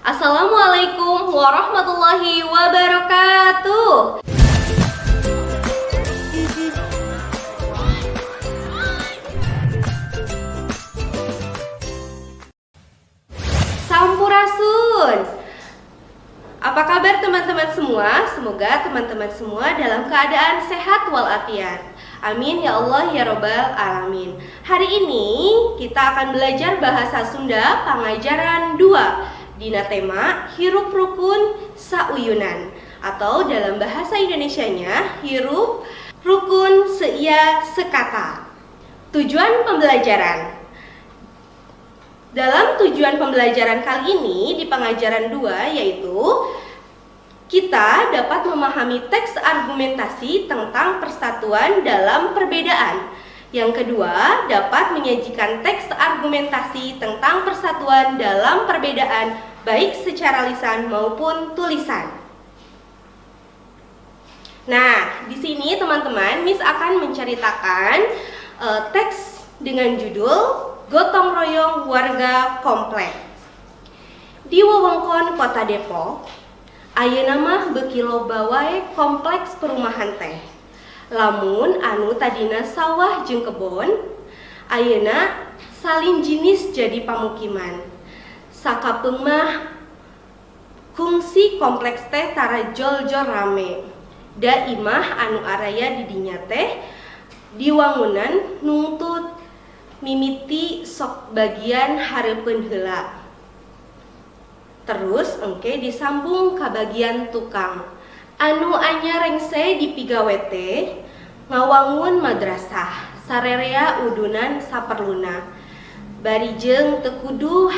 Assalamualaikum warahmatullahi wabarakatuh. Sampurasun. Apa kabar teman-teman semua? Semoga teman-teman semua dalam keadaan sehat walafiat. Amin ya Allah ya Robbal Alamin. Hari ini kita akan belajar bahasa Sunda pangajaran 2 dina tema hirup rukun sauyunan atau dalam bahasa Indonesianya hirup rukun seia sekata. Tujuan pembelajaran. Dalam tujuan pembelajaran kali ini di pengajaran 2 yaitu kita dapat memahami teks argumentasi tentang persatuan dalam perbedaan. Yang kedua, dapat menyajikan teks argumentasi tentang persatuan dalam perbedaan baik secara lisan maupun tulisan. Nah, di sini teman-teman, Miss akan menceritakan teks dengan judul Gotong Royong Warga Kompleks. Di wewengkon Kota Depok, ayeuna mah beuki loba wae kompleks perumahan teh. Lamun anu tadina sawah jeung kebon, ayeuna salin jinis jadi pamukiman. Sakapeung mah kungsi kompleks teh tara jol-jol rame. Da imah anu araya di dinya teh diwangunan nungtut mimiti sok bagian hareupeun heula. Terus engke disambung ka bagian tukang. Anu anyar rengse dipigawe teh ngawangun madrasah sarerea udunan saperluna. Bari jeung teu kudu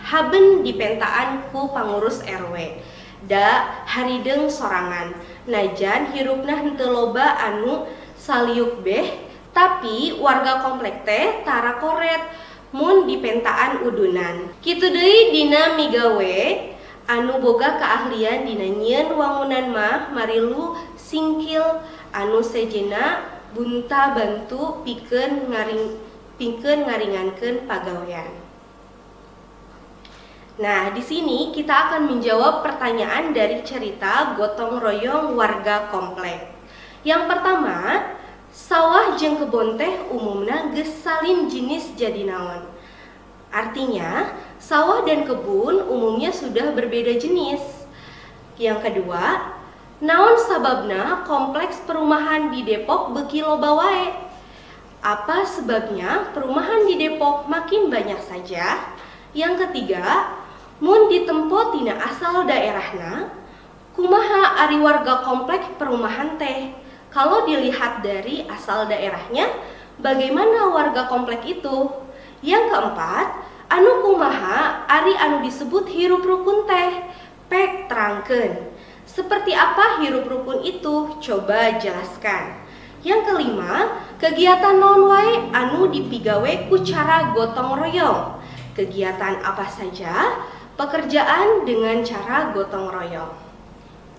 haben dipentaan ku pangurus RW. Da harideung sorangan. Najan hirupna henteu loba anu saliuk beh, tapi warga komplek teh tara koret mun dipentaan udunan. Kitu deui dina migawe anu boga keahlian dina nyieun wangunan mah marilu singkil anu sejenna bunta bantu pikeun ngaringankeun pagawean. Nah, di sini kita akan menjawab pertanyaan dari cerita gotong royong warga komplek. Yang pertama, sawah jeung kebon teh umumna geus salin jinis jadi naon? Artinya, sawah dan kebun umumnya sudah berbeda jenis. Yang kedua, naon sababna kompleks perumahan di Depok beuki loba wae? Apa sebabnya perumahan di Depok makin banyak saja? Yang ketiga, mun ditempo tina asal daerahna, kumaha ari warga komplek perumahan teh? Kalau dilihat dari asal daerahnya, bagaimana warga komplek itu? Yang keempat, anu kumaha ari anu disebut hirup rukun teh? Pek terangkeun. Seperti apa hirup rukun itu? Coba jelaskan. Yang kelima, kegiatan naon wae anu dipigawe ku cara gotong royong? Kegiatan apa saja? Pekerjaan dengan cara gotong royong.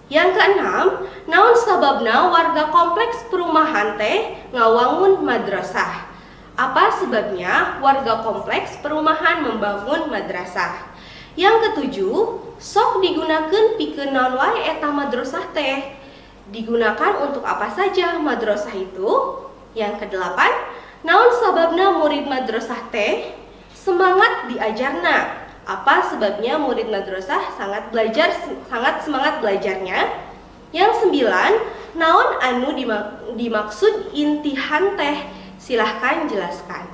Yang keenam, naon sababna warga kompleks perumahan teh ngawangun madrasah? Apa sebabnya warga kompleks perumahan membangun madrasah? Yang ketujuh, sok digunakan pikeun naon wae eta madrasah teh? Digunakan untuk apa saja madrasah itu? Yang kedelapan, naon sababna murid madrasah teh semangat diajarna? Apa sebabnya murid madrasah sangat semangat belajarnya? Yang sembilan, naon anu dimaksud intihan teh? Silahkan jelaskan.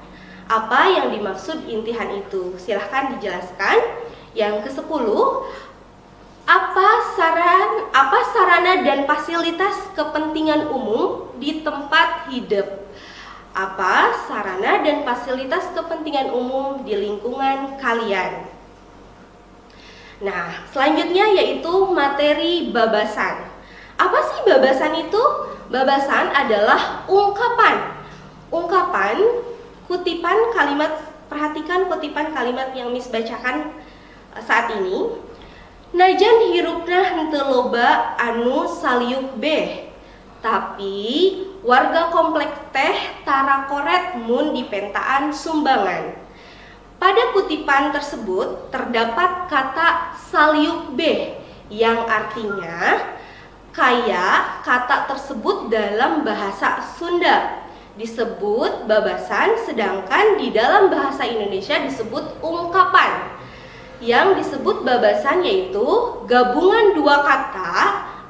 Apa yang dimaksud intihan itu? Silahkan dijelaskan. Yang ke-10, apa sarana dan fasilitas kepentingan umum di tempat hidup? Apa sarana dan fasilitas kepentingan umum di lingkungan kalian? Nah, selanjutnya yaitu materi babasan. Apa sih babasan itu? Babasan adalah ungkapan. Ungkapan, kutipan kalimat, perhatikan kutipan kalimat yang Miss bacakan saat ini. Najan hirupna henteu loba anu saliuk beh, tapi warga komplek teh tara koret mun dipentaan sumbangan. Pada kutipan tersebut terdapat terdapat kata saliuk beh yang artinya kaya. Kata tersebut dalam bahasa Sunda disebut babasan, sedangkan di dalam bahasa Indonesia disebut ungkapan. Yang disebut babasan yaitu gabungan dua kata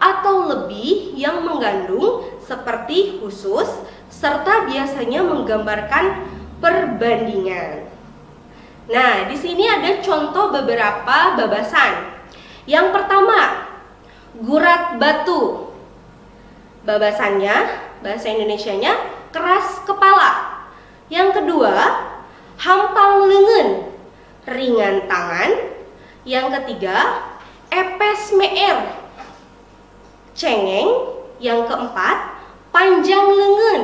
atau lebih yang mengandung seperti khusus serta biasanya menggambarkan perbandingan. Nah, di sini ada contoh beberapa babasan. Yang pertama, gurat batu. Babasannya, bahasa Indonesianya keras kepala. Yang kedua, hampang leungeun, ringan tangan. Yang ketiga, epes meer, cengeng. Yang keempat, panjang leungeun,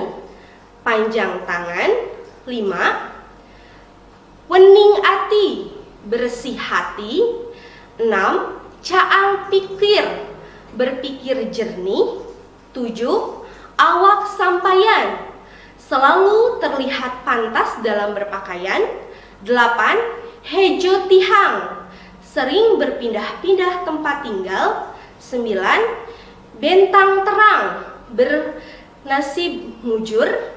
panjang tangan. 5, wening ati, bersih hati. 6, caang pikir, berpikir jernih. 7, awak sampayan, selalu terlihat pantas dalam berpakaian. 8, hejo tihang, sering berpindah-pindah tempat tinggal. 9, bentang terang, bernasib mujur.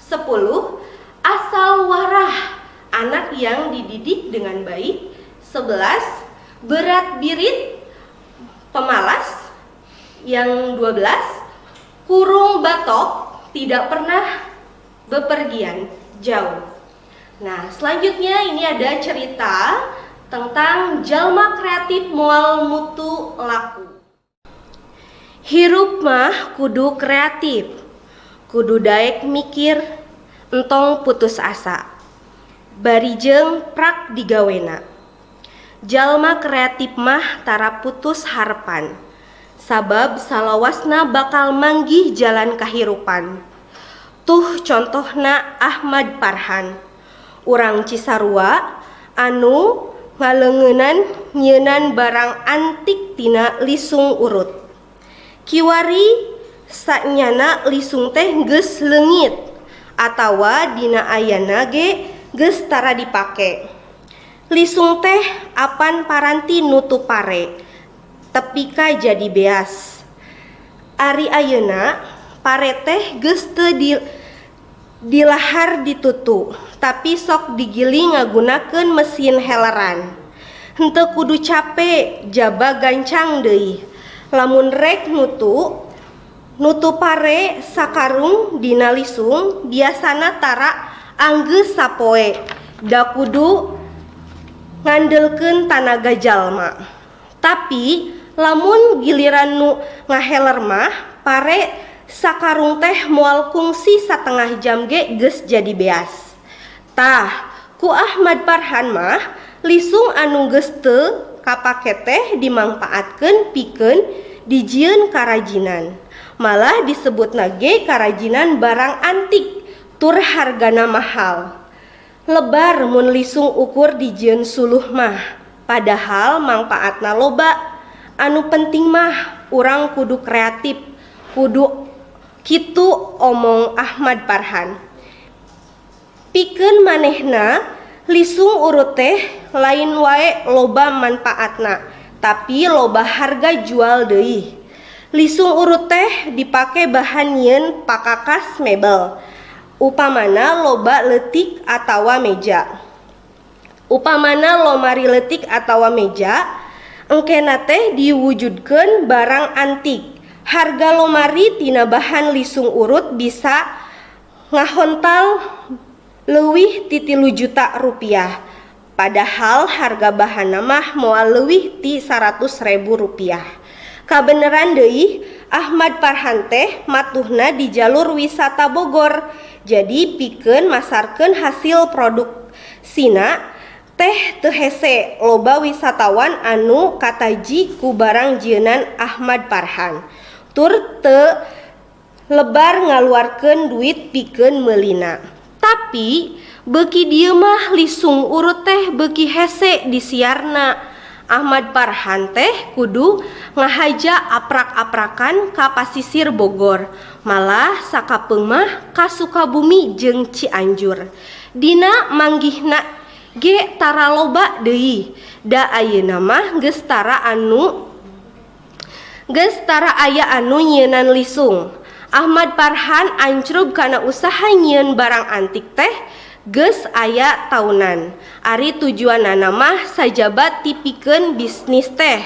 10, asal warah, anak yang dididik dengan baik. 11, berat birit, pemalas. Yang 12, kurung batok, tidak pernah bepergian jauh. Nah, selanjutnya ini ada cerita tentang jalma kreatif moal mutu laku. Hirup mah kudu kreatif, kudu daek mikir, entong putus asa. Bari jeung prak digawena. Jalma kreatif mah tara putus harepan, sabab salawasna bakal manggih jalan kahirupan. Tuh contohna Ahmad Farhan, urang Cisarua anu ngaleungeunan nyieunan barang antik tina lisung urut. Kiwari sanyana lisung teh geus leungit atawa dina ayana ge geus tara dipake. Lisung teh apan paranti nutup pare tepi ka jadi beas. Ari ayeuna pare teh geus teu dilahar ditutu, tapi sok digiling ngagunakeun mesin heleran. Henteu kudu cape, jaba gancang deui. Lamun rek nutu pare sakarung dina lisung biasana tara anggeus sapoe, da kudu ngandelkeun tanaga jalma. Tapi lamun giliran nu ngaheler mah pare sakarung teh moal kungsi satengah jam ge geus jadi beas. Tah, ku Ahmad Farhan mah lisung anu geus teu kapake teh dimangpaatkeun pikeun dijieun karajinan. Malah disebutna ge karajinan barang antik tur hargana mahal. Lebar mun lisung ukur dijieun suluh mah, padahal mangpaatna loba. Anu penting mah urang kudu kreatif, kudu kitu omong Ahmad Farhan. Pikeun manehna lisung urut teh lain wae loba manfaatna, tapi loba harga jual deui. Lisung urut teh dipake bahan nyieun pakakas mebel, upamana loba leutik atawa meja. Upamana lomari leutik atawa meja, engkena teh diwujudkeun barang antik. Harga lomari tina bahan lisung urut bisa ngahontal leuwih ti 3 juta rupiah. Padahal harga bahanna mah moal leuwih ti 100 ribu rupiah. Kabeneran deui, Ahmad Farhan teh matuhna di jalur wisata Bogor. Jadi pikeun masarkeun hasil produksina teh teu hese, loba wisatawan anu kataji ku barang jieunan Ahmad Farhan. Tur teu lebar ngaluarkeun duit pikeun meulina. Tapi beuki dieu mah lisung urut teh beuki hese disiarna. Ahmad Farhan teh kudu ngahaja aprak-aprakan ka pasisir Bogor, malah sakapeung mah ka Sukabumi jeung Cianjur. Dina manggihna Ge tara loba deui. Da ayeuna mah geus tara aya anu nyieunan lisung. Ahmad Farhan ancrub kana usaha nyieun barang antik teh geus aya taunan. Ari tujuanana mah sajaba tipikeun bisnis teh.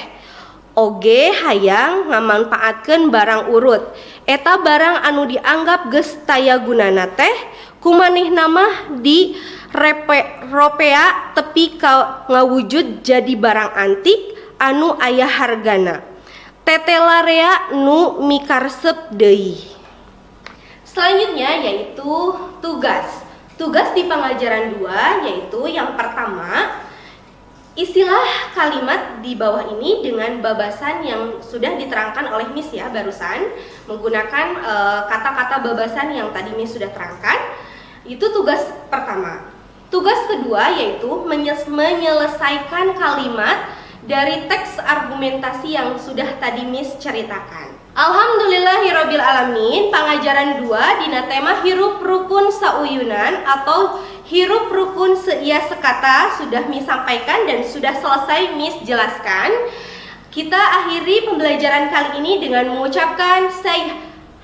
Oge hayang ngamanfaatkeun barang urut. Eta barang anu dianggap geus taya gunana teh kumanehna mah di ropea tepi ka ngawujud jadi barang antik anu aya hargana. Tetela rea nu mikaresep deui. Selanjutnya yaitu tugas. Tugas di pengajaran 2 yaitu yang pertama, isilah kalimat di bawah ini dengan babasan yang sudah diterangkan oleh Miss ya barusan, menggunakan kata-kata babasan yang tadi Miss sudah terangkan. Itu tugas pertama. Tugas kedua yaitu menyelesaikan kalimat dari teks argumentasi yang sudah tadi Miss ceritakan. Alhamdulillahirabbil alamin, pangajaran 2 dina tema hirup rukun sauyunan atau hirup rukun seia sekata sudah Miss sampaikan dan sudah selesai Miss jelaskan. Kita akhiri pembelajaran kali ini dengan mengucapkan say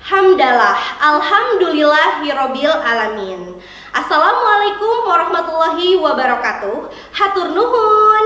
hamdalah, alhamdulillahirabbil alamin. Assalamualaikum warahmatullahi wabarakatuh. Hatur nuhun.